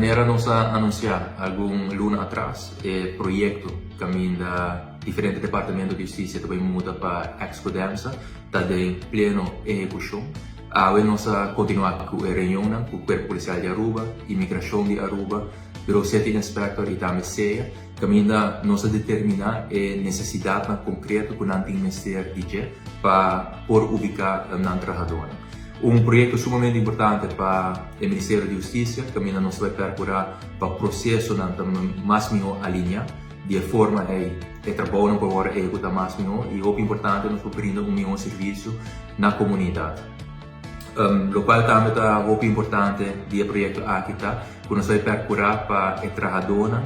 Manera nos a anuncia algun luna atras, e proyecto caminda diferente departamento di husticia ta bay muda pa ex-Codemsa ta den pleno ehecucion. Awe nos a continua cu e reunionnan cu Cuerpo Policial di Aruba, Inmigracion di Aruba, Bureau City Inspector y tambe SEA, caminda nos a determina e necesidadnan concreto cu nan tin mester di dje pa por ubica nan trahadornan. Un proyecto sumamente importante pa e Ministerio di Husticia, caminda nos ta bay percura pa procesonan ta mas miho alinea. Di e forma ey e trabounan por worde ehecuta mas miho y hopi importante nos por brinda un miho servicio na comunidad. Locual tambe ta hopi importante di e proyecto aki ta cu nos bay percura pa e trahadornan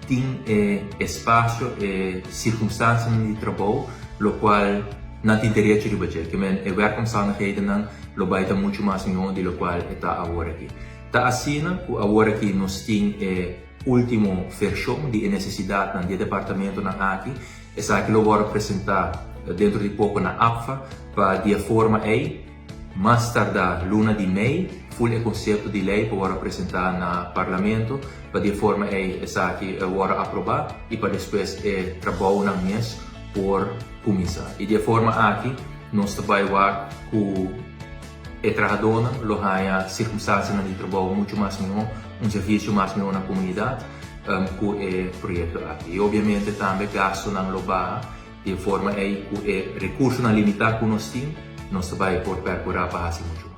tin e espacio, e circunstancianan di trabou locual nan tin derecho riba dje. Ke men e werkomstandighedennan lo bay ta mucho mas miho di locual e ta awor aki. Ta asina cu awor aki nos tin e ultimo version di e necesidadnan di e departamentonan aki. Esaki lo worde presenta dentro di poco na APFA pa di e forma ey mas tarda luna di mei full e concepto di ley por worde presenta na Parlamento pa di e forma ey esaki worde aproba y pa despues e trabounan mes por cuminsa. Y di e forma aki nos ta bay wak cu e trahadornan lo haya circunstancianan di trabou mucho mas miho, un servicio mas miho na comunidad cu e proyecto aki. Y obviamente tambe gastonan lo baha. Di e forma ei ku e rekursonan limitá ku nos tin, nos ta bai por perkurá pa hasi muchu mas.